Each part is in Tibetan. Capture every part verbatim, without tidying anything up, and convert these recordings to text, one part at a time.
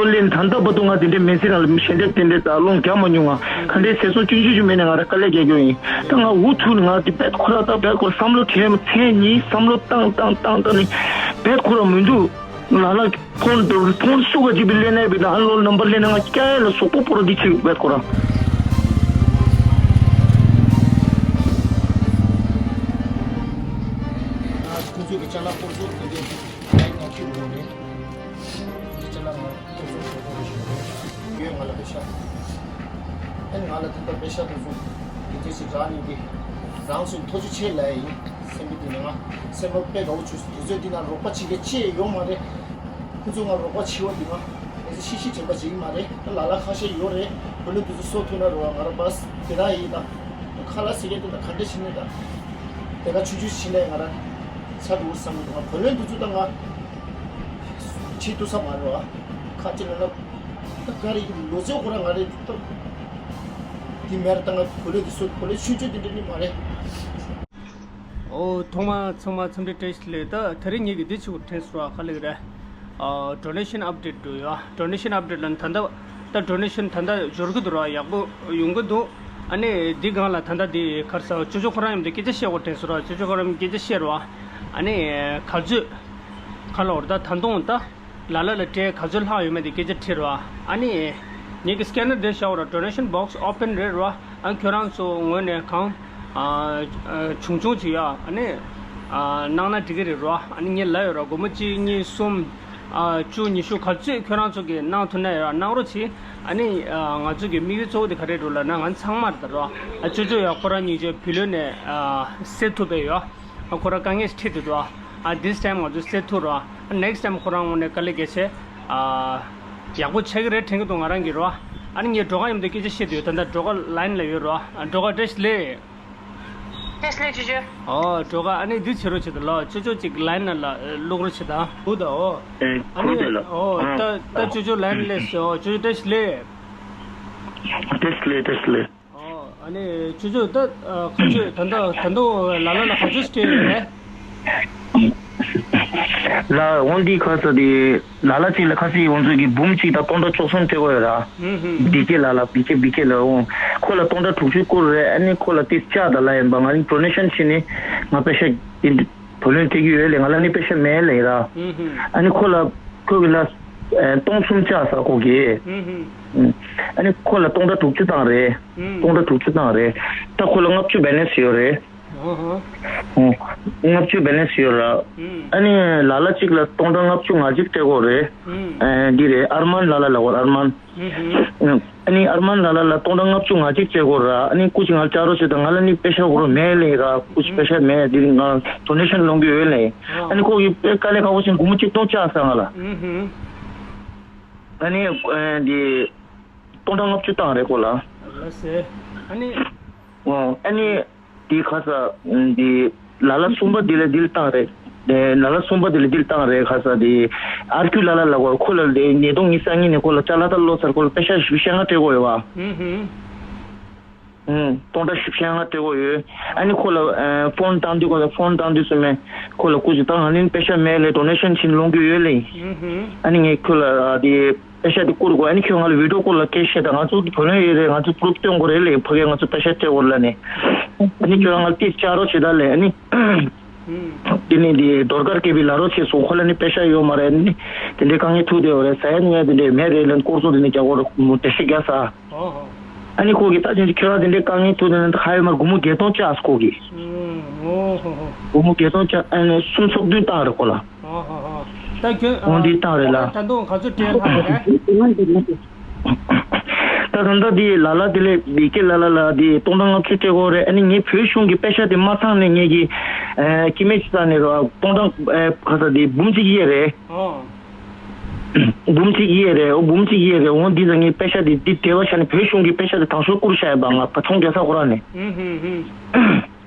ལོ་ལེན་ད་ལྟ་བར་དུ་ང་དེ་འདྲའི་མི་ཚེ་རང་ལ་ཞལ་འདེབས་དེ་འདྲའི་ད་སློང་རྒྱག་མ་མྱོང་ང་། ག་འདྲའི་ཟས་ཟོ་ཆུང་ཆུང་ཞིག་མེད་ནས་ང་རང་དཀའ་ལས་རྒྱག་རྒྱུ་ཡིན། ད་ང་འུ་ཐུག་ནས་ང་དེ་བེད་ཁོ་ར་ད་བེད་ཁོ་བསམ་བློ་དྲན་མཚན་ཉིད་བསམ་བློ་བཏང་བཏང་བཏང་བཏང་ནས་བེད་ཁོ་ར་མི་འདུག་ལ་ལ་ཕོན་དུ་ཕོན་སུ་ག་ཅིག་པི་ལེན་ནས་བེད་ད་ཨ་ལོ་ནམ་པར་ལེན་ནས་ང་སྐྱ་ཡ་ལ་སོག་པོ་པོ་ར་འདི་ཆེ་བེད་ཁོ་ར། ཁོང་ཚོས་ཀྱི་ཅ་ལག་སྐོར་ཚོ་དེ་འདྲའི་ལན་ང་ཁྱེར་ཡོང་རེད། ཅ་ལག་ང་ཁྱེར་ཡོང་རེད། ཡོད་ང་ལ་པེ་ཤ། ཨ་ནི་ང་ལ་དེ་ལྟར་པེ་ཤ་དེ་ཚོ་དེ་ཚོ་ཞིག་རག་ནས་དེ་རང་ཚོའི་ཐོ་ཅོ་ཆེ་ལ་ཡིན་སེམས་པ་དེ་ནི་ང་སེམས་པ་དཔེ་དགའ་བོ་བྱུང་སོང་། དེ་ཚོས་འདི་ན་རོགས་པ་བྱེད་མཁན་ཅི་ཡང་ཡོད་མ་རེད། ཁོ་ཚོས་ང་རོགས་པ་བྱེད་པ་འདི་ང་དེ་ཚོ་ཤི་ཤི་དྲན་པ་བྱེད་ཀྱི་མ་རེད། ད་ལ་ལ་ཁ་ཤས་ཡོད་རེད། བུ་ལོན་དེ་ཚོ་གསོ་ཐུབ་ན་རོགས་ང་ར་བས་དེ་དག་ཡིན་ད། ཁ་ལག་ཟེར་མཁན་དེ་ད་ག་འདྲ་བྱེད་ནས་ད་དེ་ག་ཆུང་ཆུང་ཕྱིན་ནས་ང་ར་ཚ་འགྲོ་བསམ་གྱི་འདུག་ང་བུ་ལོན་དེ་ཚོ་ད་ང་བྱེད་ཐུབ་ས་མ་རེད་བ། ཁ་ཅིག་ལ་ན་ད་ག་རེ་ལོ་ཚོད་ཁོ་ར་ང་རེ་ད་དེ་མེར་ད་ང་བུ་ལོན་དེ་ཚོ་བུ་ལོན་ཆུང་ཆུང་དེ་འདྲ་ནི་མ་རེད། ཨོ། ཐོག་མ་ཚང་མ་འཚམས་འདྲི་བཀྲ་ཤིས་བདེ་ལེགས། ད་དེ་རིང་ངེད་ཀྱིས་འདི་ཆུ་དྲན་སོང་ར་ག་ལེགས་རེད། ཨ། ཌོ་ནེ་ཤན་ཨབ་ཌེ་ཊི་འགྲོ་ཡོད། ཌོ་ནེ་ཤན་ཨབ་ཌེ་ཊི་ལ་ད་ལྟ་ད་ཌོ་ནེ་ཤན་ད་ལྟ་འབྱོར་གི་འདུག་ར། ཡག་པོ་ཡོང་གི་འདུག་ཨ་ནི་འདི་སྒང་ལ་ད་ལྟ་འདི་ག་རེ་ཟ། ཅོ་ཅོ་ཁོ་རང་མཉམ་དུ་སྐད་ཆ་བཤད་དགོས་དྲན་སོང་ར། ཅོ་ཅོ་ཁོ་རང་སྐད་ཆ་བཤད་རོགས། ཨ་ནི་ག་ཚོད་ག་ལ་འོར་ད་ད་དུང་ད། ལ་ལ་ལ་སྤྲད་ག་ཚོད་ལྷག་ཡོད་མེད་དེ་སྐད་ཆ་དྲིས་རོགས། ཨ་ནི་ངེད་ཀྱི་སི་ཀེ་ནར་འདིར་བཞག་རོགས། ཌོ་ནེ་ཤན་བོག་སི་ཨོ་པན་རེད་རོགས། ཨ། ཁྱོད་རང་ཚོ་ངོས་ནས་གང་ཨ་ཨ་བྱུང་བྱུང་ཅིག་ཡ། ཨ་ནི་ཨ་གནང་ན་འགྲིག་གི་རེད་རོགས། ཨ་ནི་ངས་ལབ་ཡོད་རོགས། སྒོར་མོ་གཅིག་གཉིས་གསུམ་ཨ་བཅུ་ཉི་ཤུ་ག་ཚོད་ཁྱོད་རང་ཚོ་གིས་གནང་ཐུབ་ན་ཡ་གནང་རོགས་གྱིས། ཨ་ནི་ཨ་ང་ཚོ་གི་དམིགས་ཡུལ་གཙོ་བོ་དེ་ག་རེ་རེད་ལབ་ན་ང་ཚང་མར་ད་རོགས། ཨ་ཅོ་ཅོ་ཡ་ཁོ་རང་སྙིང་རྗེ་བུ་ལོན་ནས་ཨ་སེལ་ཐུབ་པ་ཡོད། ཨ་ཁོ་རང་དཀའ་ངལ་ཞིག་འཕྲད་དུ་འདུག་ཨ། ཨ་this time ང་ཚོ་སེལ་ཐུབ་རོགས། ཨ་next time ཁོ་རང་ངོས་ནས་དཀའ་ལས་རྒྱག་ཆེད་ཨ་ཡག་པོ་ཆགས་ཀྱི་རེད་དྲན་གྱི་འདུག་ང་རང་གིས་རོགས། ཨ་ནི་ངས་སྒྲོལ་དཀར་མཉམ་དུ་སྐད་ཆ་བཤད་དུས་ད་ལྟ་སྒྲོལ་དཀར་ལའིན་ལ་ཡོད་རོགས། ཨ་སྒྲོལ་དཀར་བཀྲ་ཤིས་བདེ་ལེགས། བཀྲ་ཤིས་བདེ་ལེགས་ཅོ་ཅོ། ཨོ་སྒྲོལ་དཀར། ཨ་ནི་འདི་བྱེད་རོགས་བྱེད་དང་ལོ། ཅོ་ཅོ་ཅིག་ལའིན་ལ་བླུག་རོགས་བྱེད་དང་། ཧུ་ད་ཨོ། ཨེ་ཨ་ནི་ཧུ་ད་ལ། ཨོ་ཨ་ད་ད་ཅོ་ཅོ་ལའིན་སླེབས་སོང་། ཅོ་ཅོ་བཀྲ་ཤིས་བདེ་ལེགས། བཀྲ་ཤིས་བདེ་ལེགས། བཀྲ་ཤིས་བདེ་ལེགས། ཨོ། ཨ་ནི་ཅོ་ཅོ་ད་ཨ་ག་ཚོད་ད་ལྟ་ད་དུང་ལ་ལ་ལ་ག་ཚོད་སྤྲད་ཡོད་རེད། ལ་འོང་འདི་ཁ་ས་དེ་ལ་ལ་གཅིག་ལ་ཁ་སི་འོང་ཚོད་ཀྱི་འབུམ་གཅིག་དང་སྟོང་ཕྲག་བཅུ་གསུམ་སྤྲད་དགོས་ཡོད་ར། ཧུམ་ཧུམ། བི་ཀེ་ལ་ལ་བི་ཀེ་བི་ཀེ་ལ་འོང་། ཁོ་ལ་སྟོང་ཕྲག་དྲུག་ཅུ་བསྐུར་རེད། ཨ་ནི་ཁོ་ལ་དེ་ལྕགས་དང་ལ་ཡིན་པ་ང་ནི་ཌོ་ནེ་ཤན་བྱས་ནི་ང་པེ་ཤ་དེ་འདི་བུ་ལོན་སྤྲད་ཀྱི་ཡོད་ལེ། ང་ལ་ནི་པེ་ཤ་མེད་ལེ་ར། ཧུམ་ཧུམ། ཨ་ནི་ཁོ་ལ་ཁོ་གི་ལ་ཨ་སྟོང་གསུམ་ལྕགས་ཟེར་ཁོ་གི། ཧུམ་ཧུམ། ཨ་ནི་ཁོ་ལ་སྟོང་ཕྲག་དྲུག་ཅུ་བཏང་རེད། ཨུམ། སྟོང་ཕྲག་དྲུག་ཅུ་བཏང་རེད། ད་ཁོ་ལ་ལྔ་བཅུ་བེ་ལེན་སི་ཡོད་རེད། ཨོ་ཧོ། ཨོ། ལྔ་བཅུ་བེ་ལེན་སི་ཡོད་ར། ཨུམ། ཨ་ནི་ལ་ལ་གཅིག་ལ་སྟོང་ཕྲག་ལྔ་བཅུ་ང་གཅིག་སྤྲད་དགོས་རེད། ཨུམ། ཨ་འདི་རེད། ཨར་མན་ལ་ལ་ལ་གོ་ཨར་མན། ཨུམ་ཧུམ། ཨུམ། ཨ་ནི་ཨར་མན་ལ་ལ་ལ་སྟོང་ཕྲག་ལྔ་བཅུ་ང་གཅིག་སྤྲད་དགོས་ར། ཨ་ནི་སྐུ་མཁྱེན་ང་ལ་བཅར་རོགས་བྱེད་དང་། ང་ལ་ནི་པེ་ཤ་གོ་རོ་མེད་ལེ་ར། སྐུ་མཁྱེན་པེ་ཤ་མེད། འདི་ང་ཌོ་ནེ་ཤན་སློང་གི་ཡོད་ལེ། ཨ་ནི་ཁོ་གི་དཔེ་དཀའ་ལས་ཁག་པོ་ཞིག་སྒོར་མོ་གཅིག་སྟོང་ལྕགས་ཟེར་ང་ལ། ཨུམ་ཧུམ། ཨ་ནི་ཨ་འདི། སྟོང་ཕྲག་ལྔ་བཅུ་བཏང་རེད་ཁོ་ལ། ལགས་སེ། ཨ་ནི། ཨོ། ཨ་ནི། འདི་ཁ་ས། འདི། ལ་ལ་གསུམ་པ་འདི་ལ་འདི་ལ་བཏང་རེད། ཨེ། ལ་ལ་གསུམ་པ་འདི་ལ་འདི་ལ་བཏང་རེད། ཁ་ས་འདི། ཨར་ཀྱུ་ལ་ལ་ལ་གོ་ཁོ་ལ་ལས་ཉིས་སྟོང་ཉི་ཤུ་རྩ་གཉིས་ནས་ཁོ་ལ་ཅ་ལག་ད་ལོ་ཚར་ཁོ་ལ་པེ་ཤ་བཞི་བཅུ་ཞེ་ལྔ་སྤྲད་དགོས་ཡོད་བ། ཧུམ་ཧུམ། ཨུམ། སྟོང་ཕྲག་བཞི་བཅུ་ཞེ་ལྔ་སྤྲད་དགོས་ཡོད། ཨ་ནི་ཁོ་ལ་ཨེ་ཕོན་བཏང་དུས་ཁོ་ལ་ཕོན་བཏང་དུས་སུ་མེད། ཁོ་ལ་སྐུ་མཁྱེན་ད་ང་ནི་པེ་ཤ་མེད་ལེ། ཌོ་ནེ་ཤན་ཕྱིན་སློང་གི་ཡོད་ལེ། ཧུམ་ཧུམ། ཨ་ནི་ངས་ཁོ་ལ་ཨ་དེ། པེ་ཤ་དེ་བསྐུར་དགོས། ཨ་ནི་ཁྱོད་ང་ལ་བི་ཌི་ཡོ་ཀོལ་ལ་སྐད་བཤད་དང་། ང་ཚོ་བུ་ལོན་ཡོད་རེད། ང་ཚོ་པུ་རུབ་སྟོན་དགོས་རེད་ལེ། ཕ་གིར་ང་ཚོ་པེ་ཤ་སྤྲད་དགོས་ལ་ནི། ཨ་ནི་ཁྱོད་རང་ང་ལ་ཏིས་བཅག་རོགས་བྱེད་ད་ལེ། ཨ་ནི། དེ་ནས་དེ་རྡོར་དཀར་སྐྱེས་པའི་ལ་རོགས་བྱས་སོང་། ཁོ་ལ་ནི་པེ་ཤ་ཡོད་མ་རེད། ཨ་ནི་དེ་འདྲའི་དཀའ་ངལ་ཐུག་བསྡད་ཡོད་རེད། ཟ་ཡ་ཉོ་ཡ་དེ་འདྲའི་མེད་རེད་ལ་ནི་སྐོར་ཚོ་དེ་ནས་རྒྱག་དགོས་རེད། མོ་བརྡ་ཤ་རྒྱག་ས། ཨོ་ཧོ། ཨ་ནི་ཁོ་གིས་ད་ཅིག་ཁྱོད་རང་དེ་འདྲའི་དཀའ་ངལ་ཐུག་ནས་ནི་ཧ་ཡོད་མར་སྒོར་མོ་བརྒྱད་སྟོང་བཅག་ཁོ་གིས། ཨོ་ཧོ་ཧོ། སྒོར་མོ་བརྒྱད་སྟོང་བཅག་ཨ་ནི་སུམ་ཚོགས་བདུན་བཏང་རེད་ཁོ་ལ། ཨོ་ཧོ་ཧོ། ད་ཁྱོད་འོང་འདི་བཏང་རེད་ལ། ད་དུང་ག་ཚོད་སྤྲད་ལྷག་རེད། ད་ད་ལྟ་འདི་ལ་ལ་དེ་ལས་བི་ཀེ་ལ་ལ་ལ་དེ་སྟོང་ཕྲག་ལྔ་བཅུ་སྤྲད་དགོས་རེད། ཨ་ནི་ངའི་བོད་གཞུང་གི་པེ་ཤ་དེ་མ་ཚང་ནས་ངེད་ཀྱི་ཨ་སྐྱེ་དམན་ཅིག་ཚང་ནས་རོ་སྟོང་ཕྲག་ཨ་ག་ས་དེ་འབུམ་གཅིག་ཡས་རེད། ཨོ། འབུམ་གཅིག་ཡས་རེད། ཨོ་འབུམ་གཅིག་ཡས་རེད། འོ་འདི་ད་ངའི་པེ་ཤ་དེ་འདི་བདེ་བ་ཆ་ནས་བོད་གཞུང་གི་པེ་ཤ་དེ་དང་ཤོག་བསྐུར་བཞག་ཡོད་པ། ང་ཕ་ཚོང་རྒྱག་ས་ཁོ་རང་ནས། ཧུམ་ཧུམ་ཧུམ།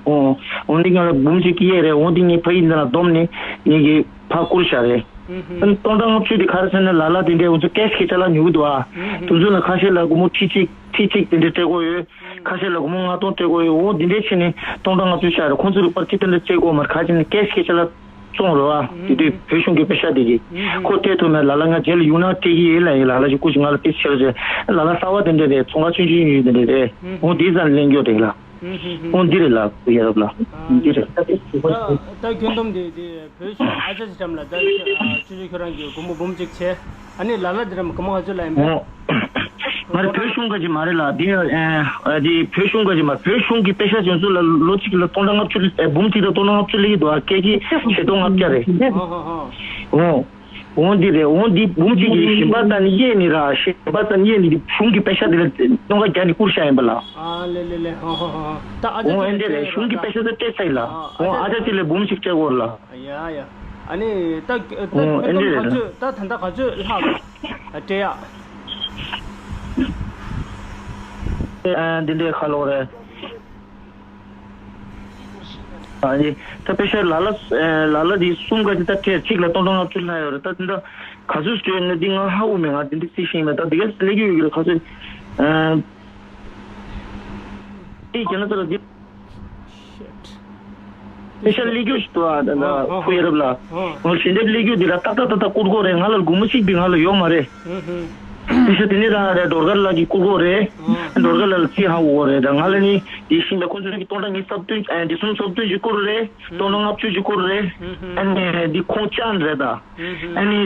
ཨོ། འོ་འདི་ང་ལ་འབུམ་གཅིག་ཡས་རེད། འོ་འདི་ངའི་ཕ་ཡུལ་འདི་ལ་བསྡོམས་ནས་ངེད་ཀྱི་ཕར་བསྐུར་བཞག་རེད། ཨུམ་ཧུམ། ཨ་ནི་སྟོང་ཕྲག་ལྔ་བཅུ་དེ་ག་རེ་ཟེར་ན་ལ་ལ་དེ་འདྲའི་འུ་ཚོ་ཀེཤ་གི་ཅ་ལག་ཉོ་གི་འདུག་ཨ། ཨུམ་ཧུམ། དེ་ཚོ་ལ་ཁ་ཤས་ལ་སྒོར་མོ་ཁྲི་གཅིག་ཁྲི་གཅིག་དེ་འདྲ་སྤྲད་དགོས་ཡོད། ཁ་ཤས་ལ་སྒོར་མོ་ལྔ་སྟོང་སྤྲད་དགོས་ཡོད། འོ་འདི་འདྲའི་ཕྱིན་ནས་སྟོང་ཕྲག་ལྔ་བཅུ་ཤར་རེད། ཁོང་ཚོ་ལ་པར་ཅི་ཏན་ཏན་སྤྲད་དགོས་མ་རེད། ཁ་ཅིག་ནི་ཀེཤ་གི་ཅ་ལག་ བཙོང་རོགས་ཨ། དེ་དུས་བོད་གཞུང་གི་པེ་ཤ་དེ་གི། ཁོ་སྤྲད་ཐུབ་མེད་ལ་ལ་ང་རྗེས་ལ་ཡུལ་ན་སྤྲད་ཀྱི་ཡིན་ལ་ཡིན་ལ་ལ་ཞིག་སྐུ་ཞིག་ང་ལ་དེ་ཕྱིར་རྗེས་ལ་ལ་གསར་བ་དེ་འདྲ་རེད། ཚོང་ཁང་ཆུང་ཆུང་ཡོད་དེ་འདྲ་རེད། འོ་དེ་ཙམ་ལེན་རྒྱུ་རེད་ལ། འོ་འདི་རེད་ལ་ཡ་རབས་ལ། འདི་རེད། ད་ད་ཁྱོན་བསྡོམས་དེ་དེ་བོད་གཞུང་ཨ་ཅག་ཅིག་འགྲམ་ལ་ད་ཅོ་ཅོ་ཁྱོད་རང་གི་སྒོར་མོ་འབུམ་གཅིག་བྱས། ཨ་ནི་ལ་ལ་འདི་འགྲམ་སྒོར་མོ་ག་ཚོད་ལ་ཡིན་པས། ང་རེ་བོད་གཞུང་ག་ཅིག་མ་རེད་ལ་འདི་ཨ་འདི་བོད་གཞུང་ག་ཅིག་མ་བོད་གཞུང་གི་པེ་ཤ་ཅན་ཚོ་ལ་ལོ་གཅིག་ལ་སྟོང་ཕྲག་ལྔ་བཅུ་ཨ་འབུམ་གཅིག་དང་སྟོང་ཕྲག་ལྔ་བཅུ་སླེབས་ཀྱི་འདུག་ཨ་སྐད་ཀྱི་ཞེ་སྟོང་ལྔ་བརྒྱ་རེད། ཧོ་ཧོ་ཧོ། འོ། འོ་འདི་རེད། འོ་འདི་འབུམ་གཅིག་གི་ཞིང་པ་ཙམ་གཡས་ནི་ར་ཞིང་པ་ཙམ་གཡས་ནི་འདི་གཞུང་གི་པེ་ཤ་འདི་ལ་སྟོང་ཕྲག་བརྒྱ་ནི་བསྐུར་བཞག་ཡིན་པ་ལ། ཨ་ལེ་ལེ་ལེ་ཧོ་ཧོ་ཧོ། ད་ཨ་ཅག་འོ་ཅིག་ཨེ་འདྲ་རེད། གཞུང་གི་པེ་ཤ་ཚོ་སྤྲད་ཚར་ཡིན་ལ། ཨ་འོ་ཨ་ཅག་ཅིག་ལ་འབུམ་གཅིག་སྤྲད་དགོས་ལ། ཡ་ཡ། ཨ་ནི་ད་ད་འོ་ཨེ་འདྲ་ཁྱོད་རེད་ལ། ག་ཚོད་ད་ད་ལྟ་ག་ཚོད་ལྷག་ལ་སྤྲད་ཡ། ཨ་འདི་འདྲའི་ཁ་ལོ་རེད། ཨ་ནི་ད་པེ་ཤ་ལ་ལ་ལ་ལ་འདི་གསུམ་ག་ཅིག་ད་ཁྲལ་གཅིག་ལ་སྟོང་ཕྲག་ལྔ་བཅུ་ལྷག་ཡོད་རེད། ད་འདི་འདྲ་ག་ཚོད་སྤྲད་ན་འདི་ང་ཧ་གོ་མེད། ང་འདི་འདྲ་རྩིས་ཤེས་མེད། ད་འདི་ག་སླེབས་ཀྱི་ཡོད་ཀྱི་རེད། ག་ཚོད་ཨ། དེ་རྒྱ་ནག་ཚོ་ལ་འདི། པེ་ཤ་སླེབས་རྒྱུ་ཞིག་འདུག་ཨ། ད་ད་ཨ་ཨ་ཕུ་ཡ་རབས་ལ། ཨ་ངར་ཞལ་འདེབས་སླེབས་རྒྱུ་འདི་ལ་ཏག་ཏག་ཏག་ཏག་བསྐུར་དགོས་རེད། ང་ལ་སྒོར་མོ་གཅིག་འདི་ང་ལ་ཡོད་མ་རེད། ཧུམ་ཧུམ། པེ་ཤ་དེ་ནི་རང་རེད། སྒྲོལ་དཀར་ལགས་ཀྱིས་བསྐུར་དགོས་རེད། ཨ་སྒྲོལ་དཀར་ལགས་ལ་རྩིས་ཧ་གོ་དགོས་རེད། ད་ང་ལ་ནི་དེ་བཞིན་པའི་ཁོང་ཚོ་གི་སྟོང་ཕྲག་ཉི་ཤུ་རྩ་བདུན་ཨ་འདི་གསུམ་རྩ་བདུན་ཅིག་བསྐུར་རེད། སྟོང་ཕྲག་ལྔ་བཅུ་ཅིག་བསྐུར་རེད། ཨ་ནི་འདི་ཁོང་ཅན་རེད་ད། ཨ་ནི་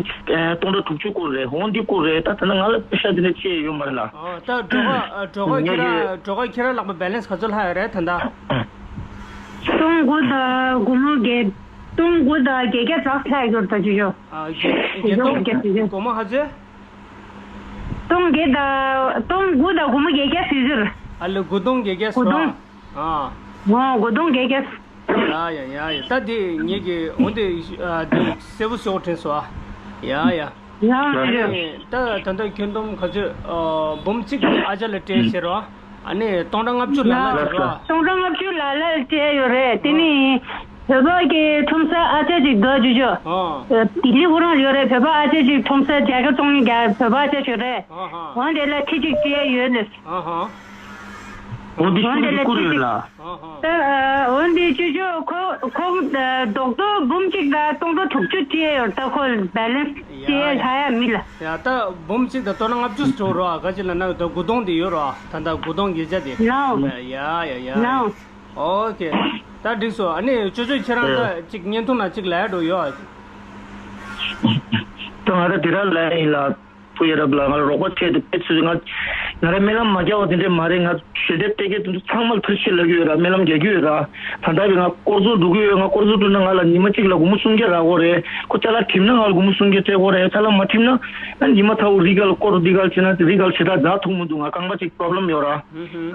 སྟོང་ཕྲག་དྲུག་ཅུ་བསྐུར་རེད། འོང་འདི་བསྐུར་རེད། ད་ད་ནི་ང་ལ་པེ་ཤ་འདི་ནས་ཅི་ཡང་ཡོད་མ་རེད་ལ། ཨོ་ད་སྒྲོལ་དཀར་སྒྲོལ་དཀར་ཁྱེད་རང་སྒྲོལ་དཀར་ཁྱེད་རང་ལག་པ་བེ་ལེན་སི་ག་ཚོད་ལྷག་ཡོད་རེད་ད་ལྟ། སྟོང་དགུ་དང་སྒོར་མོ་བརྒྱད། སྟོང་དགུ་དང་བརྒྱད་བརྒྱ་ཙམ་ལྷག་ཡོད་ད་ཅི་ཅོ། ཨ་བརྒྱད་བརྒྱད་སྟོང་། བརྒྱད་བརྒྱད་སྒོར་མོ་ག་ཚོད། སྟོང་བརྒྱད་དང་སྟོང་དགུ་དང་སྒོར་མོ་བརྒྱད་བརྒྱ་ཟེར་ཟེར། ཨ་ལེ་དགུ་སྟོང་བརྒྱད་བརྒྱ་ཟེར་བ། ཨ། ཨོ་དགུ་སྟོང་བརྒྱད་བརྒྱ། ཡ་ཡ་ཡ་ཡ། ད་དེ་ངེད་ཀྱི་འོ་དེ་ཨ་དེ་གསལ་པོ་གསལ་པོ་དྲན་སོང་ཨ། ཡ་ཡ། ཡ་ཡ། ཨ་ནི་ད་ད་ལྟ་ཁྱོན་བསྡོམས་ག་ཚོད་ཨ་འབུམ་གཅིག་ཨ་ཅག་ལ་སྤྲད་ཟེར་རོ། ཨ་ནི་སྟོང་ཕྲག་ལྔ་བཅུ་ལ་ལ་ཟེར་རོ། སྟོང་ཕྲག་ལྔ་བཅུ་ལ་ལ་སྤྲད་ཡོད་རེད། དེ་ནི་བོད་པ་གི་ཁྲོམ་ས་ཨ་ཅག་ཅིག་འདུག་ཅོ་ཅོ། ཨ། ལྡི་ལི་ཁོ་རང་ཡོད་རེད། བོད་པ་ཨ་ཅག་ཅིག་ཁྲོམ་ས་བརྒྱ་ཆ་བཙོང་མཁན་རྒྱ་བོད་པ་ཨ་ཅག་ཅིག་རེད། ཨ་ཧ། འོ་དེ་ལ་ཁྲི་གཅིག་སྤྲད་ཡོད་ནི། ཨ་ཧ། འོ་འདི་ཤུགས་ཀྱིས་བསྐུར་ཡོད་ལ། ད་འོ་འདི་ཅོ་ཅོ་ཁོ་ཁོ་རྡོག་རྡོག་འབུམ་གཅིག་དང་སྟོང་ཕྲག་དྲུག་ཅུ་སྤྲད་ཡོད། ད་ཁོ་བེ་ལེན་སི་སྤྲད་ལྷག་ཡ་མི་ལ། ཡ་ད་འབུམ་གཅིག་དང་སྟོང་ཕྲག་ལྔ་བཅུ་འགྲོ་རོགས། ག་ཅི་ལ་ན་ད་དགུ་སྟོང་དེ་ཡོད་རོགས། ད་ད་དགུ་སྟོང་བརྒྱད་བརྒྱ་དེ། ལའོ། ཡ་ཡ་ཡ། ལའོ། ཨོ་ཁེ། ད་འགྲིག་སོང་། ཨ་ནི་ཅོ་ཅོ་ཁྱེད་རང་ད་ཅིག་བརྙན་ཐུང་ནང་ཅིག་ལ་ཡ་འགྲོ་ཡོད། ད་ང་ད་དེ་ར་ལ་ཡིན་ལ། ཕུ་ཡ་རབས་ལ་ང་ལ་རོགས་པ་བྱས་ཏེ་ཕེབས་ཚུལ། ང་ང་རང་སྨོན་ལམ་མ་རྒྱག་པ་དེ་འདྲས་མ་རེད། ང་ཞལ་འདེབས་སྤྲད་མཁན་དེ་ཚོ་ཚང་མ་ལ་ཐུགས་རྗེ་ཆེ་ལབ་ཀྱི་ཡོད་ར། སྨོན་ལམ་རྒྱག་གི་ཡོད་ར། ད་ལྟ་བའི་ང་སྐོར་ཚོགས་འགྲོ་གི་ཡོད། ང་སྐོར་ཚོགས་འགྲོ་ན་ང་ལ་ཉི་མ་གཅིག་ལ་སྒོར་མོ་སུམ་བརྒྱ་རག་གི་རེད། ཁོ་ཅ་ལག་འགྲིམ་ན་ང་ལ་སྒོར་མོ་སུམ་བརྒྱ་སྤྲད་དགོས་རེད། ཅ་ལག་མ་འགྲིམ་ན་ཨ་ཉི་མ་ཚ་བོ་རི་ག་ལ་སྐོར་འདི་ག་ལ་བྱེད་ན་རི་ག་ལ་ཞེ་དྲག་ཛ་ཐུག་མི་འདུག་ང་རྐང་པ་གཅིག་པོ་རོབ་ལེམ་ཡོད་ར།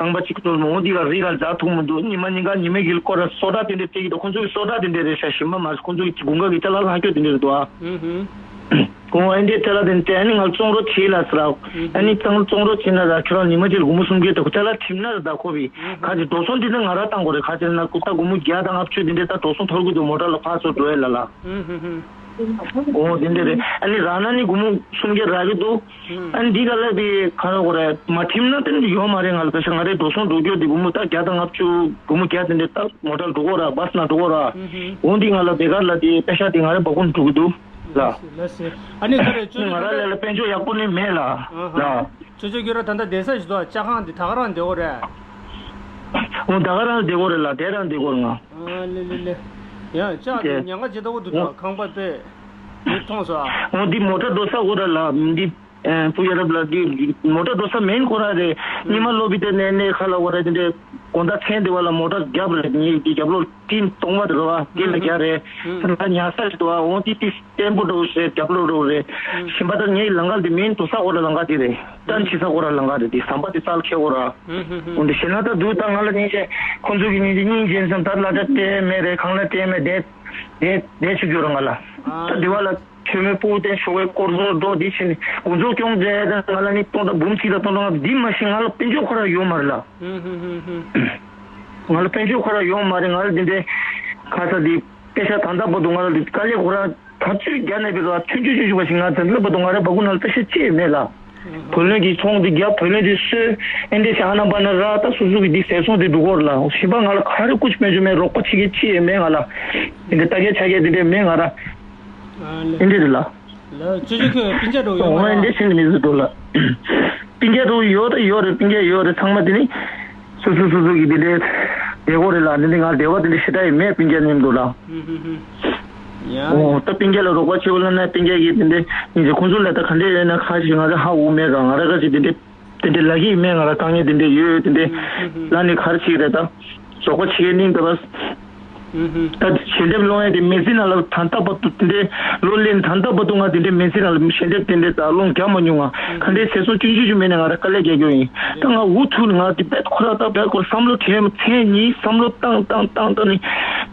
རྐང་པ་གཅིག་ཏུ་མོ་འདི་ག་རི་ག་ལ་ཛ་ཐུག་མི་འདུག་ཉི་མ་ཉིན་ག་ཉི་མ་གི་སྐོར་ར་སོ་ད་དེ་འདྲས་སྤྲད་ཀྱི་འདུག་ཁོ་ཚོ་གི་སོ་ད་དེ་འདྲས་རེད་ཤག་ཞིམ་པ་མ་རེད། ཁོ་ཚོ་གི་དགུན་ཁ་གི་ཅ་ལག་ལྷག་སྐྱོ་དེ་འདྲས་རེད་འདུག་ཨ། ཁོང་ཨེ་འདྲས་ཅ་ལག་དེ་འདྲས་ཨ་ནི་ང་ལ་བཙོང་རོགས་བྱེད་ལ་ཟེར་ར། ཨ་ནི་ཙང་བཙོང་རོགས་བྱེད་ན་ད་ཁྱོད་རང་ཉི་མ་གཅིག་ལ་སྒོར་མོ་སུམ་བརྒྱ་དེ་ཁོ་ཅ་ལག་འགྲིམ་ན་ར་ད་ཁོ་བི་ག་ཅིག་འགྲོ་སོང་འདི་ནི་ང་ར་བཏང་དགོས་རེད། ག་ཅིག་ན་ཁོ་ད་སྒོར་མོ་བརྒྱ་དང་ལྔ་བཅུ་དེ་འདྲས་ད་འགྲོ་སོང་ཐོར་གི་འདུག་མོ་ཊ་ལ་ཕར་ཚུར་འགྲོ་ཡས་ལ་ལ། ཨོ་དེ་འདྲས་རེད། ཨ་ནི་རག་ན་ནི་སྒོར་མོ་སུམ་བརྒྱ་རག་གི་འདུག་ཨ་ནི་འདི་ག་ལ་དེ་ག་རེ་གོ་རེད། མ་ཁྲིམས་ན་དེ་འདྲ་ཡོད་མ་རེད། ང་ལ་པེ་ཤ་ང་རེ་འགྲོ་སོང་འགྲོ་རྒྱུ་དེ་སྒོར་མོ་ད་བརྒྱ་དང་ལྔ་བཅུ་སྒོར་མོ་བརྒྱ་དེ་འདྲ་ད་མོ་ཊར་འགྲོ་གོ་ར་བྷ་སི་ན་འགྲོ་གོ་ར། འོ་འདི་ང་ལ་དེ་ག་ལ་དེ་པེ་ཤ་དེ་ང་རེ་འབག་གོ་འགྲོ་གི་འདུག་ལ། ལགས་སེ། ཨ་ནི་ག་རེ་ཅོ་ཅོ་ང་ར་ལ་ལ་དཔལ་འབྱོར་ཡག་པོ་ནི་མེད་ལ་ལ། ཅོ་ཅོ་ཁྱོད་ར་ད་ལྟ་བསྡད་ས་ཞིག་འདུག་ཅ་ཁང་དེ་ད་ག་རང་བསྡད་གོ་རེད། འོ་ད་ག་རང་བསྡད་གོ་རེད་ལ། དེ་རང་བསྡད་གོ་རེད་ང་། ཨ་ལེ་ལེ་ལེ། ཡ་ཅག་དེ་དེ་ཉག་ག་ཇི་ལྟ་བུ་འདུག་ད་ཁང་པ་དཔེ་མི་མཐོང་སོ་ཨ། འོ་འདི་མོ་ཊ་འགྲོ་ས་འོ་ར་ལ་འདི། ཨ་ཕུ་ཡ་རབས་ལ་འདི་མོ་ཊ་འགྲོ་ས་མེད་ཁོ་ར་རེད། ཉི་མ་སློབ་བི་དེ་ནས་ནས་ཁ་ལ་འོ་ར་དེ་འདྲས་དགོང་དག་མཚན་དེ་བ་ལ་མོ་ཊ་རྒྱབ་རེད། ངའི་འདི་རྒྱབ་ལོགས་ཏིན་གཏོང་བ་དེ་རེད་བ་དེ་ལ་རྒྱག་རེད། ད་ཉལ་ས་ཞིག་འདུག་བ། འོ་འདི་ཏི་བརྟན་པོ་འགྲོ་རེད། རྒྱབ་ལོགས་འགྲོ་རེད། ཞིམ་པ་ད་ངའི་ལམ་ཁ་འདི་མེད་འགྲོ་ས་འོ་ར་ལམ་ཁ་དེ་རེད། ཏན་ཆི་ས་འོ་ར་ལམ་ཁ་རེད། དེ་ཟམ་པ་དེ་ས་ལ་ཁེ་འོ་ར། འོ་འདི་ཞེ་ན་ད་འདུག་ད་ང་ལ་ཉིན་ཤས་ཁོང་ཚོ་གི་ཉིན་དེ་སྙིང་རྗེ་བསམ། ད་ལ་ད་བལྟས་མེད་རེད། གང་ལ་བལྟས་མེད་བསྡད་བསྡད་བསྡད་ཆུ་རྒྱུ་ར་ང་ལ་ད་དེ་བ་ལ། ཆོས་མེད་སྤོ་བོ་བསྟན་ཞོགས་པའི་སྐོར་ཚོ་འགྲོ་འདི་བྱས་ནས་དགུན་ཚོགས་སྐྱོང་མཛད་དང་ང་ལ་ནི་སྟོང་ཕྲག་འབུམ་གཅིག་དང་སྟོང་ཕྲག་ལྔ་འདི་མ་ཤེས་ང་ལ་དཔལ་འབྱོར་ཁོ་ར་ཡོད་མ་རེད་ལ། ང་ལ་དཔལ་འབྱོར་ཁོ་ར་ཡོད་མ་རེད། ང་ལ་འདི་འདྲའི་ཁ་ས་འདི་པེ་ཤ་ད་ལྟ་བར་དུ་ང་ལ་འདི་དཀའ་ལས་ཁོ་ར་ད་ཚོད་རྒྱ་ནས་བེད་ལ་ཐོན་ཆུ་ཆུ་ཆུ་བ་ཞིག་ང་ད་ལྟ་བར་དུ་ང་ར་བ་ཀུ་ན་ལ་པེ་ཤ་ཅི་ཡོད་མེད་ལ། བུ་ལོན་གྱི་ཚོང་འདི་རྒྱབ། བུ་ལོན་འདི་གསོས། ཨེ་འདྲས་ཤག་ཨ་ན་པ་ན་ར། ད་སོ་སོ་གི་འདི་ཟས་སོང་དེ་འགྲོ་གོ་ར་ལ། གཞན་པ་ང་ལ་ག་རེ་ཀུ་ཅི་མེད་ཅོ་མེད། རོགས་པ་བྱེད་མཁན་ཅི་ཡང་མེད་ང་ལ། དེ་འདྲས་ལྟ་མཁན་ཆ་མཁན་དེ་འདྲས་མེད་ང་ལ། ཨེ་འདྲས་རེད་ལ། ལ་ཅོ་ཅོ་ཁྱོད་སྤུན་ཀྱག་འགྲོ་ཡོད་མ་ཨོ་ཨེ་ར། འདྲས་ཤིག་མི་ཟེར་འགྲོ་ལ། སྤུན་ཀྱག་འགྲོ་ཡོད་ད་ཡོད་རེད། སྤུན་ཀྱག་ཡོད་རེད། ཚང་མ་དེ་ནི་སོ་སོ་སོ་སོ་གི་དེ་འདྲས་བསྡད་གོ་རེད་ལ། དེ་འདྲས་ང་བསྡད་པ་དེ་འདྲས་ཞེ་དྲག་ཡང་མེད་སྤུན་ཀྱག་མཉམ་དུ་ལ། ཧུམ་ཧུམ་ཧུམ། ཡ། ཨོ་ད་སྤུན་ཀྱག་ལ་རོགས་པ་བྱེད་དགོས་ལབ་ན་སྤུན་ཀྱག་གིས་དེ་འདྲས་ཉིན་ཞིག་ཁོང་ཚོ་ལ་ད་ག་འདྲས་ཡོད་ན་ཁ་ཞིག་ང་ར་ཧ་གོ་མེད་ག་ང་ར་ཁ་ཞིག་དེ་འདྲས་དེ་འདྲས་ལབ་ཀྱི་ཡོད་མེད། ང་ར་དཀའ་ངལ་དེ་འདྲས་ཡོད་དེ་འདྲས་ཧུམ་ཧུམ་ཧུམ། ལབ་ནས་ག་རེ་བྱེད་ཀྱི་རེད་ད། རོགས་པ་བྱེད་མཁན་གླེང་ད་བ། ཧུམ་ཧུམ། ད་ཞལ་འདེབས་སློང་ཡས་དེ་མི་ཚེ་ནང་ལ་ད་ལྟ་བར་དུ་དེ་འདྲས་ལོ་ལོན་ད་ལྟ་བར་དུ་ང་དེ་འདྲས་མི་ཚེ་ནང་ལ་ཞལ་འདེབས་དེ་འདྲས་ད་སློང་རྒྱག་མ་མྱོང་ང་། ཧུམ་ག་འདྲས་ཟས་སོང་ཅུང་ཅུང་ཅུང་མེད་ནས་ང་ར་དཀའ་ལས་རྒྱག་རྒྱུ་ཡིན། ད་ང་འུ་ཐུག་ནས་ང་དེ་བེད་ཁོ་ར་ད་བེད་ཁོ་བསམ་བློ་དྲན་མཚན་ཉིད་བསམ་བློ་བཏང་བཏང་བཏང་བཏང་ནས་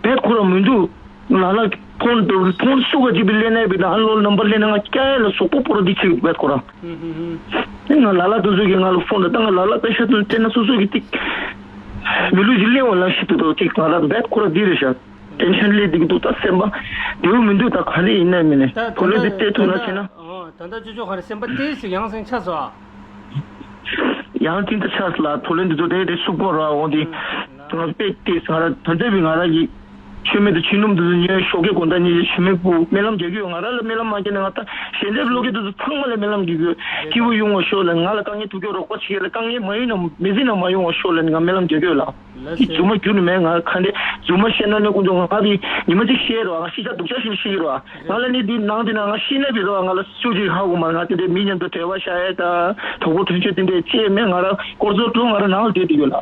བེད་ཁོ་ར་མི་འདུག་ལ་ལ་ཕོན་དུ་ཕོན་སུ་ག་ཅིག་པི་ལེན་ནས་བི་ད་ཨ་ལོ་ནམ་བར་ལེན་ན་ང་སྐྱ་ཡ་ལ་སོག་པོ་པོ་ར་འདི་ཆེ་བེད་ཁོ་ར། ང་ལ་ལ་དུ་ཟུག་གི་ང་ལ་ཕོན་དུ་ད་ང་ལ་ལ་པེ་ཤ་དུ་སྤྲད་ན་སོ་སོ་གི་ཏིག་མི་ལུས་ཞིག་ལེན་བ་ལ་ཤི་དུ་དོ་ཅིག་ང་ལ་བེད་ཁོ་ར་འདི་རེད་ཤག་ཏེན་ཤན་ལས་འདི་གི་འདུག་ད་སེམས་པ་བདེ་བོ་མི་འདུག་ད་ག་རེ་ཡིན་ན་མིན་ནས་བུ་ལོན་འདི་སྤྲད་ཐུབ་ན་ཆེ་ན། ད་ལྟ་ཅོ་ཅོ་ག་རེ་སེམས་པ་ཏོག་ཙམ་ཡང་སེང་ཆགས་སོང་ཨ། ཡང་ཅིན་ད་ཆགས་ལ་བུ་ལོན་འདི་ཚོ་དེ་དེ་སུབ་གོ་ར་འོང་དེ། ང་པེ་ཏེ་ང་ར་ད་ལྟ་བི་ང་ར་གི་ཆུ་མེད་དུ་ཆུ་སྣུམ་དུ་ཉོས་ཤོག་གེ་གོང་ད་ཉེ་ཆུ་མེད་པུ་སྨན་ལམ་རྒྱག་གི་ཡོད། ང་ར་ལ་སྨན་ལམ་མ་རྒྱག་ན་ང་ད་ཞལ་འདེབས་ལོ་གེ་དུ་ཚང་མ་ལ་སྨན་ལམ་རྒྱག་གི་ཡོད། སྐྱིད་པོ་ཡོང་བ་ཤོག་ལ་ང་ལ་དཀའ་ངལ་ཐུག་གི་རོགས་པ་བྱེད་ལ་དཀའ་ངལ་མ་ཡོང་ན་མི་ཟིན་ན་མ་ཡོང་བ་ཤོག་ལ་ང་སྨན་ལམ་རྒྱག་གི་ཡོད་ལ། ལ་དེ་སེ། རྫུན་མ་རྒྱུ་ནི་མེད་ང་ཁ་འདི་རྫུན་མ་བཤད་ན་ནི་ཀུན་ཏུ་ང་ཁ་དེ་ཉི་མ་གཅིག་བཤད་རོགས་ང་ཤི་ཆ་སྡུག་ཆ་ཞིག་ཤི་གི་རོགས་ང་ལ་ནི་དེ་ནང་དེ་ན་ང་ཤི་ན་བི་རོགས་ང་ལ་སུ་ཅིག་ཧ་གོ་མ་ང་དེ་འདྲའི་མི་མཉམ་དུ་བྲེལ་བ་ཤ་ཡ་ད་དོ་གོ་དྲུང་ཆོས་དེ་འདྲའི་ཅེས་མེད་ང་ར་སྐོར་ཚོ་དྲུང་ང་ར་ནང་ལ་བསྡད་དེ་ཡོད་ལ།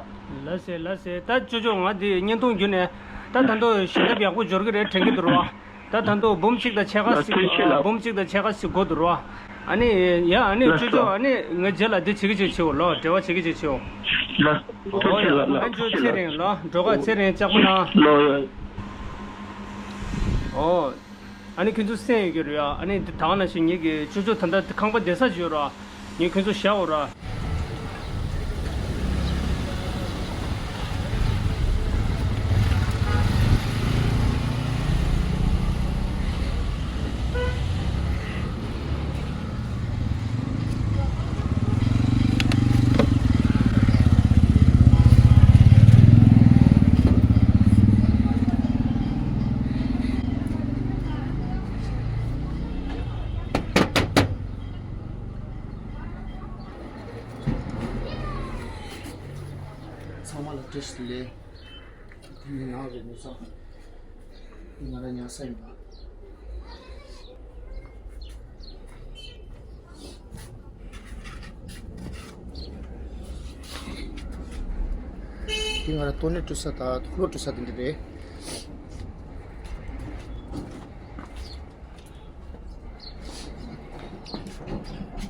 ལ་སེ་ལ་སེ། ད་ཅོ་ཅོ་ང་འདི་བརྙན་ཐུང་བརྒྱུད་ནས་ད་ད་འདོ་ཞལ་འདེབས་ཡག་པོ་འབྱོར་གི་རེད་དྲན་གི་འདུག་རོ། ད་ད་འདོ་འབུམ་གཅིག་དང་ཕྱེད་ཀ་ལ་ཟིག་ཐུགས་རྗེ་ཆེ་ལ། འབུམ་གཅིག་དང་ཕྱེད་ཀ་ཟིག་དགོས་འདུག་རོ། ཨ་ནི་ཡ་ཨ་ནི་ལ་ཅོ་ཅོ་ཨ་ནི་ངའི་རྗེས་ལ་འདི་བྱེད་ཀི་བྱེད་བྱེད་འོ་ལོ་འབྲེལ་བ་བྱེད་ཀི་བྱེད་བྱེད་འོ། ལ་ཐུགས་ཨོ་ཆེ་ཡ་ལ་ལ་ཨ་ཅོ་ཐུགས་ཆེ་ཚེ་ལ། རིང་ལོ་འགྲོ་ཁ་ཚེ་རིང་ལྕགས་པོ་ན། ལོ་ཡ། ཨོ། ཨ་ནི་ཁྱོད་ཚོ་གསན་ཡོད་ཀྱི་རེད་ཡ། ཨ་ནི་འདི་དང་ནང་བཞིན་ངེད་ཀྱི་ཅོ་ཅོ་ད་ལྟ་ཁང་པ་བསྡད་ས་ཅིག་ཡོད་ར། ངས་ཁྱོད་ཚོ་བཞག་འོ་ར། ཚང་མ་ལ་བཀྲ་ཤིས་བདེ་ལེགས། དེ་ནི་ནང་རེད་མི་ཚང་། འདི་ང་རང་ཉལ་ས་ཡིན་པ། འདི་ང་རང་ཏོ་ནེ་བཀྲུ་ས་དང་དུག་ལོག་བཀྲུ་ས་དེ་འདྲ་རེད།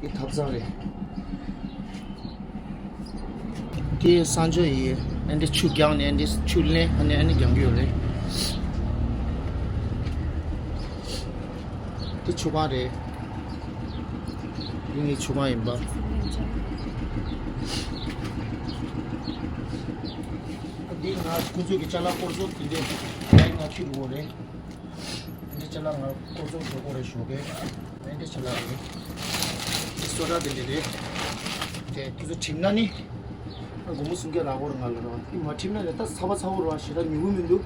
འདི་ཐབ་ཚང་རེད། འདི་གསང་སྤྱོད་ཡིན། ཨ་འདི་ཆུ་རྒྱག་ནས་ཨ་འདི་ཆུ་ལེན་ཨ་ནི་ཨ་ནི་རྒྱག་གི་ཡོད་རེད། འདི་ཆུ་ཁང་རེད། འདི་ངའི་ཆུ་ཁང་ཡིན་པ། འདི་ང་ཁོང་ཚོ་གི་ཅ་ལག་སྐོར་ཚོ་དེ་འདྲས་ལ་ང་ཁྱི་རུ་བོ་རེད། འདི་ཅ་ལག་ང་ཀོ་ཚོང་ཞོག་ཀོ་རེ་ཞོག་གེ། འདི་ཅ་ལག་རེད། འདི་སོ་ཌ་འདི་འདི་རེད། དེ་ཁོ་ཚོ་ཁྲིམས་ན་ནི། སྒོར་མོ་སུམ་བརྒྱ་ལག་སྒོར་ང་ལ་རོ། འདི་མ་ཁྲིམས་ན་ནི་ད་ཚ་བ་ཚ་བོ་རོ་ཞེ་དྲག་ཉུང་ངུ་མི་འདུག་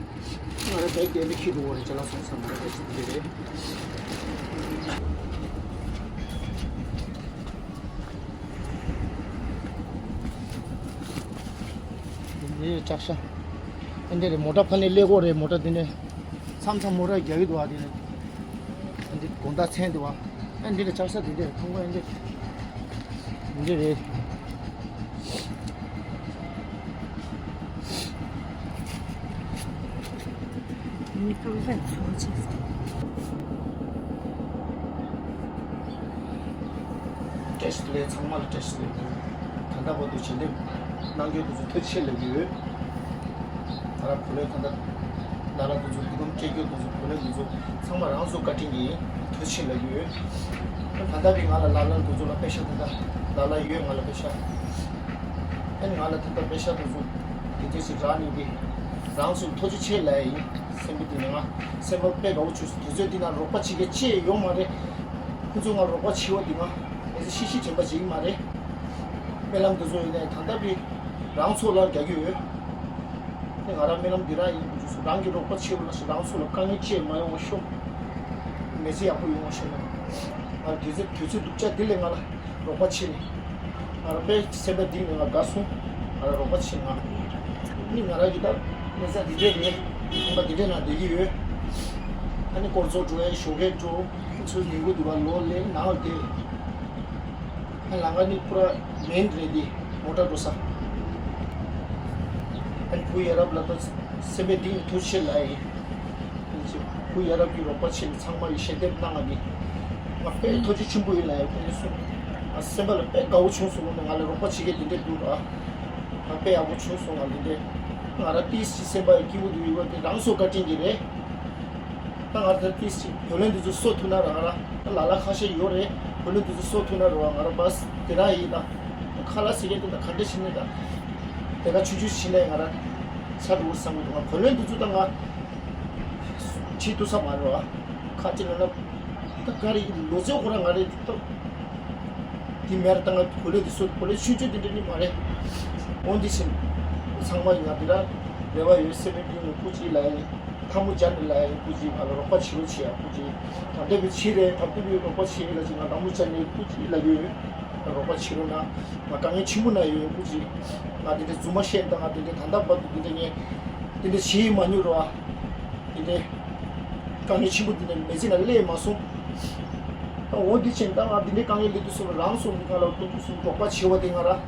ང་རེ་བེག་དེ་འདི་ཁྱི་འདུག་གོ་རེ་ཅ་ལག་སོང་ས་མ་རེད་འདི་རེད། འདི་ལྕགས་ཤ། ཨ་འདི་རེད་མོ་ཊ་ཕ་ནས་སླེབས་གོ་རེད་མོ་ཊ་འདི་ནས། མཚམས་མཚམས་མོ་ཊ་རྒྱག་གི་འདུག་ཨ་དེ་ནས། ཨ་འདི་དགོང་དག་མཚན་འདུག་ཨ། ཨ་འདི་ལ་ལྕགས་ས་འདི་འདྲ་རེད་ཐང་པོ་ཨ་འདི། འདི་འདྲ་རེད། མི་རྐང་པ་ཚོ་ཆེ་ས། བཀྲ་ཤིས་བདེ་ལེགས། ཚང་མ་ལ་བཀྲ་ཤིས་བདེ་ལེགས། ད་ལྟ་བར་དུ་ཞལ་འདེབས་གནང་མཁན་དེ་ཚོ་ཐུགས་རྗེ་ཆེ་ལབ་ཀྱི་ཡོད། ད་ལྟ་བུ་ལོན་ད་ལྟ་ལ་ལ་དེ་ཚོ་སྒྲིག་ཁྲིམས་སྤྲད་མཁན་དེ་ཚོ་བུ་ལོན་དེ་ཚོ་ཚང་མ་རང་ཚོ་བཀའ་དྲིན་གྱིས་ཐུགས་རྗེ་ཆེ་ལབ་ཀྱི་ཡོད། ད་ལྟ་བའི་ང་ལ་ལ་ལ་དེ་ཚོ་ལ་པེ་ཤ་ད་ལྟ་ལ་ལ་ཡོད་ང་ལ་པེ་ཤ། ཨེ་ང་ལ་ད་ལྟ་པེ་ཤ་དེ་ཚོ་དེ་ཚོ་ཞིག་རག་ནས་དེ་རང་ཚོ་ཐུགས་རྗེ་ཆེ་ལབ་ཡིན། སེམས་པ་དེ་ནས་ང་སེམས་པ་དཔེ་དགའ་བོ་བྱུང་སོང་། དུས་ཚོད་འདི་ན་རོགས་པ་བྱེད་མཁན་ཅི་ཡང་ཡོད་མ་རེད། ཁོ་ཚོ་ང་རོགས་པ་བྱེད་པ་འདི་ང་ ཤི་ཤི་དྲན་པ་ཅིག་མ་རེད། སྨོན་ལམ་དེ་ཚོ་ཡིན་ནའི་ད་ལྟ་བི་རང་ཚོ་ལ་རྒྱག་གི་ཡོད། ཨ་ནི་ང་རང་སྨོན་ལམ་འདི་རང་ཡིན་དུས་སུ་རང་གི་རོགས་པ་བྱེད་པ་ལ་སུ་རང་ཚོ་ལ་དཀའ་ངལ་ཅི་མ་ཡོང་བ་ཤོག་མི་ཚེ་ཡག་པོ་ཡོང་བ་ཤོག་ང་དུས་ཚོད་དུས་ཚོད་སྡུག་ཅག་འདི་ལས་ང་ལ་རོགས་པ་བྱེད་ནས། ང་རང་དཔེ་སེམས་པ་གཏིང་ནས་ང་དགའ་སོང་། ང་རང་རོགས་པ་བྱེད་ང་། ཨ་ནི་ང་རང་གི་ད་གནས་ཚད་འདི་འདྲས་རེད། ཁང་པ་འདི་འདྲས་ནང་བསྡད་ཀྱི་ཡོད། ཨ་ནི་སྐོར་ཚོགས་འགྲོ་ཡ་ཞོགས་ཀས་འགྲོ། ཚུར་ཉིན་གུང་དུ་བ་ལོ་ལེ་ནང་བསྡད། ཨ་ལང་ཀ་ནི་པུ་ར་མེན་རེད་འདི་མོ་ཊ་འགྲོ་ས། ཨ་ནི་བུ་ཡ་རབས་ལ་ད་སེམས་པའི་གཏིང་ནས་ཐུགས་རྗེ་ཆེ་ལབ་ཡ་ཡིན། བུ་ཡ་རབས་ཀྱི་རོགས་པ་བྱེད་ནས་ཚང་མ་ཡི་ཞལ་འདེབས་གནང་བ་ནི། ང་དཔེ་ཐུགས་རྗེ་ཆེན་པོ་ཡིན་ལབ་ཡ་ཕན་ཚུན། ང་སེམས་པ་ལ་དཔེ་དགའ་བོ་བྱུང་སོང་ནས་ང་ལ་རོགས་པ་བྱེད་མཁན་དེ་འདྲས་འདུག་ར། ང་དཔེ་ཡག་པོ་བྱུང་སོང་ང་འདི་འདྲས། ང་ར་ཏིས་ཀྱི་སེམས་པ་ཡི་སྐྱིད་པོ་འདུག་ཡོད་པ་དེ་རང་སོ་བཀའ་དྲིན་གྱིས་རེད། ད་ང་ཚོ་ཏིས་ཅིག་བུ་ལོན་འདི་ཚོ་གསོ་ཐུབ་ན་རང་ར་ད་ལ་ལ་ཁ་ཤས་ཡོད་རེད། བུ་ལོན་འདི་ཚོ་གསོ་ཐུབ་ན་རོ་ང་ར་བས་དེ་རང་ཡིན་ད། ཁ་ལ་ཟེར་མཁན་དེ་ད་ག་འདྲ་ཞིག་ནས་ད། དེ་ག་ཆུང་ཆུང་ཞིག་ནས་ང་ར་ཆ་འགྲོ་བསམ་གི་འདུག་ང་བུ་ལོན་འདི་ཚོ་ད་ང་བྱེད་ཐུབ་ས་མ་རེད་བ། ཁ་ཅིག་ལ་ན་ད་ག་རེ་ལོ་ཚོད་ཁོ་ར་ང་རེ་ད། དེ་མེར་ད་ང་བུ་ལོན་འདི་ཚོ་བུ་ལོན་ཆུང་ཆུང་དེ་འདྲ་ནི་མ་རེད། འོན་ཏེ་ཕྱིན། ཚང་མ་ཡིན་ང་འདི་ར་རེ་བ་ཡོད་སེམས་མེད་འདི་ངོ་སྐུ་ཅིག་ལ་ཡིན། ཐལ་མོ་སྦྱར་ནས་ལ་ཡིན་སྐུ་ཅིག་ང་ལ་རོགས་པ་བྱེད་རོགས་བྱེད་ཡ་སྐུ་ཅིག་ད་ལྟ་བུ་ཕྱི་རེད་ད་ལྟ་བུ་རོགས་པ་བྱེད་ཡ་ལ་ཅིག་ང་ལ་མོ་སྦྱར་ནས་སྐུ་ཅིག་ལ་ཡོད། རོགས་པ་བྱེད་རོགས་ན་ང་དཀའ་ངལ་ཆེན་པོ་ན་ཡོད་སྐུ་ཅིག་ང་འདི་འདྲ་རྫུན་མ་བཤད་ད་ང་འདི་འདྲ་ད་ལྟ་བར་དུ་འདི་འདྲ་ངས་འདི་འདྲ་བྱེད་མ་མྱོང་རོགས་ཨ། འདི་འདྲ་དཀའ་ངལ་ཆེན་པོ་འདི་འདྲ་མི་ཚེ་ན་སླེབས་མ་སོང་། ད་འོ་འདི་ཕྱིན་ད་ང་འདི་འདྲའི་དཀའ་ངལ་འདི་འདུག་སོང་རང་སོང་འདི་ང་ལ་སྐུ་མདུན་སོང་རོགས་པ་བྱེད་བ་དེ་ང་ར།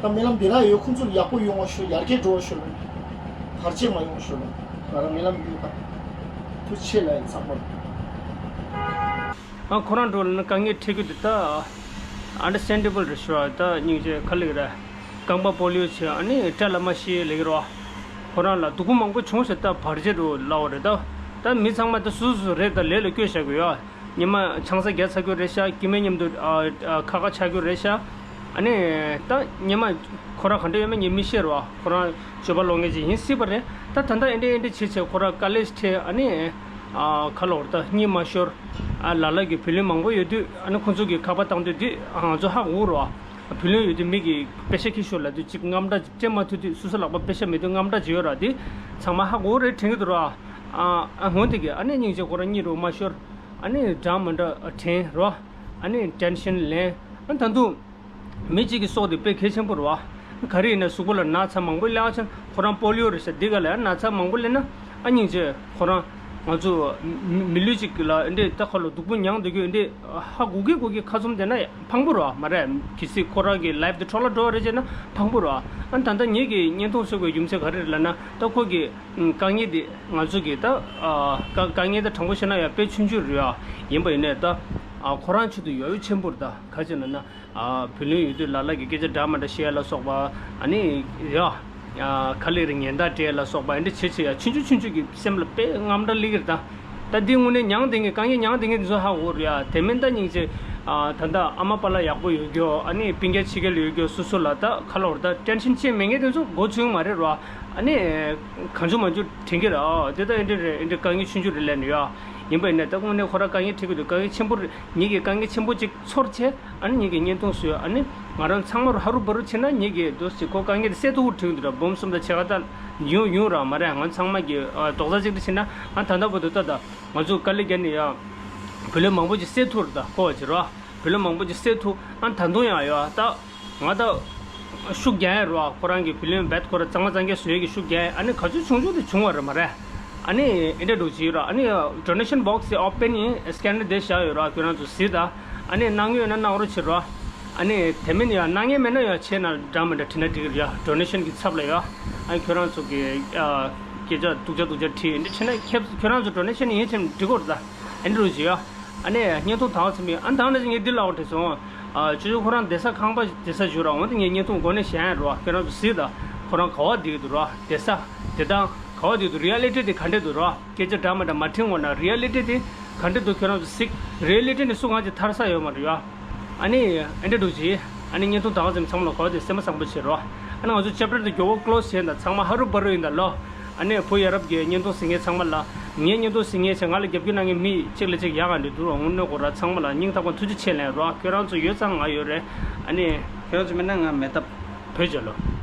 ད་སྨོན་ལམ་འདི་ར་ཡོད་ཁོང་ཚོར་ཡག་པོ་ཡོང་བ་ཤོག་ཡར་རྒྱས་འགྲོ་བ་ཤོག་ལ། བར་ཆད་མ་ཡོང་བ་ཤོག་ལ། ང་ར་སྨོན་ལམ་ཡོད་ད། ཐུགས་རྗེ་ཆེ་ལ་ཡིན་ཚང་མར། ཨ་ཁོ་རང་འགྲོ་ལ་ན་དཀའ་ངལ་འཕྲད་རྒྱུ་འདི་ད། ཨན་ཌར་སི་ཊེན་ཌེ་བལ་རེད་ཤོག་ད་སྙིང་རྗེ་ཁ་ལིག་ར། རྐང་པ་པོ་ལིའོ་བྱས་ཨ་ནི་སྐྲ་ལ་མ་ཤི་ལེགས་རོ། ཁོ་རང་ལ་སྡུག་པོ་མང་པོ་བྱུང་ཟེར་ད་བར་ཆད་འགྲོ་ལ་བ་རེད་ད། ད་མི་ཚང་མ་ད་སུ་སུ་རེད་ད་ལས་ལ་བསྐྱོད་བཞག་གི་ཡོད། ཉི་མ་ཆང་ས་བརྒྱབ་ཚར་རྒྱུ་རེད་ཤག་དཀྱུས་མའི་མཉམ་དུ་ཨ་ཨ་ཁ་ཁ་ཆགས་རྒྱུ་རེད་ཤག་ཨ་ནི་ད་ཉི་མ་ཁོ་རང་ག་འདྲ་ཡོད་མེད་ངས་མི་ཤེས་རོ། ཁོ་རང་སྤྱོད་པ་ལོག་མཁན་ཅིག་ཡིན་སྲིད་པ་རེད། ད་ད་ལྟ་ཨེ་འདྲ་ཨེ་འདྲ་བྱེད་བྱེད་ཁོ་རང་དཀའ་ལས་འཕྲད་ཨ་ནི་ཨ་ཁ་ལོར་ད་གཉིད་མ་ཤོར། ཨ་ལ་ལ་གི་བུ་ལོན་མང་པོ་ཡོད་དུས་ཨ་ནི་ཁོ་ཚོ་གི་ཁ་པར་བཏང་དུས་འདི་ང་ཚོ་ཧ་གོ་རོ། བུ་ལོན་ཡོད་དུས་མི་གི་པེ་ཤ་ཁྱེར་ཤོག་ལབ་དུས་གཅིག་རྔམ་སྐྲག་སྤྲད་མ་ཐུབ་དུས་སོ་སོ་ལག་པ་པེ་ཤ་མེད་དུས་རྔམ་སྐྲག་ཅིག་ཡོད་ར། དེ་ཚང་མ་ཧ་གོ་རེད་དྲན་གྱི་འདུག་ར། ཨ་ཨ་འོན་ཏེ་གི་ཨ་ནི་སྙིང་རྗེ་ཁོ་རང་གཉིད་རུ་མ་ཤོར། ཨ་ནི་འདྲ་མི་འདྲ་དྲན་རོ། ཨ་ནི་ཊེན་ཤན་ལེན། ཨ་ད་དུང་མི་གཅིག་གི་སྲོག་དེ་དཔེ་གལ་ཆེན་པོ་རེད་བ། ག་རེ་ཡིན་ན་གཟུགས་པོ་ལ་ན་ཚ་མང་པོ་སླེབས་ཨ་ཆེན་ཁོ་རང་པོ་ལི་ཡོ་རེད་ཤག་འདི་ག་ལ་ཡང་ན་ཚ་མང་པོ་སླེབས་ན་ཨ་སྙིང་རྗེ་ཁོ་རང་ང་ཚོ་མི་མི་ལུས་གཅིག་ལ་འདི་ད་ཁ་ལོ་སྡུག་པོ་མྱངས་འདུག་གི་འདི་ཧ་གོ་གི་གོ་གི་ཁ་ཚུམ་དེ་ན་ཕངས་པོ་རེད་བ་མ་རེད། གལ་སྲིད་ཁོ་རང་གི་ལའིབ་དེ་འཕྲོ་བརླག་འགྲོ་བ་རེད་ཅེ་ན་ཕངས་པོ་རེད་བ། ཨ་ད་ལྟ་ངེད་ཀྱི་བརྙན་ཐུང་བཟོ་དགོས་རྒྱུ་མཚན་ག་རེ་རེད་ལབ་ན་ད་ཁོ་གི་དཀའ་ངལ་འདི་ང་ཚོ་གི་ད་དཀའ་དཀའ་ངལ་ད་དྲང་པོ་བཤད་ན་ཡང་དཔེ་ཆུང་ཆུང་རེད་བ། ཡིན་པ་ཡིན་ནའི་ད་ཁོ་རང་ཆེད་དུ་ཡ་ཡོ་ཆེན་པོ་རེད། ད་ག་ཅེ་ན་ན། བུ་ལོན་ཡོད་དུས་ལ་ལ་གི་སྐད་ཆ་འདྲ་མི་འདྲ་བཤད་ལ་སོགས་པ། ཨ་ནི་ཡ། ཁ་ལེ་རི་ཉེན་བརྡ་སྤྲད་ལ་སོགས་པ་ཨ་འདྲ་བྱེད་བྱེད་ཡ་ཆུང་ཆུང་ཆུང་ཆུང་གི་སེམས་ལ་དཔེ་རྔམ་འདྲ་སླེབས་ཀྱི་རེད་ད། ད་འདི་དངོས་གནས་མྱངས་བསྡད་མཁན་དཀའ་ངལ་མྱངས་བསྡད་མཁན་འདི་ཚོ་ཧ་གོ་རེད་ཡ། དེ་མིན་ད་སྙིང་རྗེ། ད་ལྟ་ཨ་མ་པ་ལགས་ཡག་པོ་ཡོད་རྒྱུ་ཨ་ནི་སྤུན་ཀྱག་ཕྱི་རྒྱལ་ལ་ཡོད་རྒྱུ་སོ་སོ་ལ་ད་ཁ་ལོ་རེད་ད་ཊེན་ཤན་ཅན་མེད་མཁན་དེ་ཚོ་མགོ་ཚོས་མ་རེད་རོ། ཨ་ནི་གང་བྱུང་མང་བྱུང་དྲན་གྱི་རེད་ཨ། དེ་ད་ཨེ་འདྲ་རེད་ཨེ་འདྲ་དཀའ་ངལ་ཆུང་ཆུང་རེད་ལབ་ནས་ཡ། ཡིན་པ་ཡིན་ནའི་ད་དངོས་གནས་ཁོ་རང་དཀའ་ངལ་འཕྲད་ཀྱི་འདུག་དཀའ་ངལ་ཆེན་པོ་རེད། ངེད་ཀྱིས་དཀའ་ངལ་ཆེན་པོ་ཅིག་ཚོར་བྱས། ཨ་ནི་ངེད་ཀྱིས་བརྙན་ཐུང་བཟོས། ཨ་ནི་ང་རང་ཚང་མ་རུ་ཧ་རུ་བ་རུ་བྱས་ན་ངེད་ཀྱིས་འདུག་སེ་ཁོ་དཀའ་ངལ་དེ་སེལ་ཐུབ་ཀྱི་འདུག་ར། འབུམ་གསུམ་དང་ཕྱེད་ཀ་ད་ཡོང་ཡོང་ར་མ་རེད། ང་ཚང་མ་གི་རྡོག་རྩ་གཅིག་ཏུ་བྱས་ན་ཨ་ད་ལྟ་བར་དུ་ད་ད་ང་ཚོ་དཀའ་ལས་བརྒྱབ་ནས་ཡ་བུ་ལོན་མང་པོ་ཅིག་སེལ་ཐུབ་ར། ད་ཁོ་བ་ཅིག་ར་བུ་ལོན་མང་པོ་ཅིག་སེལ་ཐུབ། ཨ་ད་དུང་ཡང་ཡ་ད་ང་ད་ཤུགས་རྒྱག་ཡ་ར། ཁོ་རང་གི་བུ་ལོན་བེད་ཁོ་ར་གཙང་མ་གཙང་རྐྱང་བཟོ་ཡ་གི་ཤུགས་རྒྱག་ཡ། ཨ་ནི་ག་ཚོད་ཆུང་ཆུང་དེ་བྱུང་བ་ར་མ་རེད། ཨ་ནི་ཨེ་འདྲ་འདྲ་བྱེད་ར། ཨ་ནི་ཌོ་ནེ་ཤན་བོག་སི་ཨོ་པེན་ཡིན། སི་ཀེ་ནར་དེ་བཞག་ཡོད་ར། ཁྱོད་རང་ཚོ་གཟིགས་དང་། ཨ་ནི་གནང་ཡོད་ན་གནང་རོགས་བྱེད་ར། ཨ་ནི་དེ་མིན་ཡང་གནང་ཡས་མེད་ན་ཡང་བྱས་ན་འདྲ་མི་འདྲ་བྲིས་ན་འགྲིག་གི་རེད་ཡ། ཌོ་ནེ་ཤན་གི་ཚབ་ལ་ཡ། ཨ་ནི་ཁྱོད་རང་ཚོ་གི་ཨ་སྐད་ཆ་སྡུག་ཅག་སྡུག་ཅག་བྲིས་འདི་བྱས་ན་ཁྱེད་ཁྱོད་རང་ཚོ་ཌོ་ནེ་ཤན་ཡིན་བྱས་ན་འགྲིག་གི་རེད་ད། ཨ་ནི་རོགས་བྱེད་ཡ། ཨ་ནི་བརྙན་ཐུང་དང་ཚང་མས་ཨ་ནི་དང་ནས་ངས་འདི་ལབ་པ་དྲན་སོང་། ཨ་ཅོ་ཅོ་ཁོ་རང་བསྡད་ས་ཁང་པ་བསྡད་ས་བཞུགས་ར། འོན་ཏེ་ངས་བརྙན་ཐུང་འགོ་ནས་བཤད་ཡ་རེད་བ། ཁྱོད་རང་ཚོ་གཟིགས་དང་། ཁོ་རང་ག་བ་བསྡད་ཀྱི་འདུག་ར། བསྡད་ས་བསྡད་སྟངས་ག་བ་བསྡད་འདུག་རི་ཨེ་ལི་ཊི་དེ་ག་འདྲས་འདུག་ར། སྐད་ཆ་འདྲ་མི་འདྲ་མ་དྲན་འོང་ན་རི་ཨེ་ལི་ཊི་དེ་ག་འདྲས་འདུག་ཁྱོད་རང་ཚོ་གཟིགས། རི་ཨེ་ལི་ཊི་ནས་སུ་གང་ཅིག་ཐར་ས་ཡོད་མ་རེད་ཡ། ཨ་ནི་ཨེ་འདྲ་འདུག་ཅི། ཨ་ནི་བརྙན་ཐུང་དང་ཙམ་ཚང་མ་ལ་གོ་བ་དེ་སེམས་པ་བཟང་པོ་བྱེད་རོགས། ཨ་ནི་ང་ཚོ་ཅེབ་ཊར་དེ་མགྱོགས་པོ་ཀློ་སི་བྱས་ན་ཚང་མ་ཧ་རུ་བ་རུ་ཡིན་ད་ལོ། ཨ་ནི་བུ་ཡ་རབས་ཀྱི་བརྙན་ཐུང་གཟིགས་མཁན་ཚང་མ་ལ་ ངའི་སྙིང་སྟོབས་ཟིན་ངེས་ཆེ། ང་ལ་རྒྱབ་སྐྱོར་གནང་མཁན་མི་གཅིག་ལ་གཅིག་ཡག་ག་འདྲ་འདུག་རོགས་དངུལ་གནོད་དགོས་ར། ཚང་མ་ལ་སྙིང་ཐག་པ་ཐུགས་རྗེ་ཆེ་ལན་རོགས། ཁྱོད་རང་ཚོ་ཡོད་ཙང་ང་ཡོད་རེད། ཨ་ནི་ཁྱོད་རང་ཚོ་མེད་ན་ང་མེད་སྟབས། བོད་ཇོ་ལོ།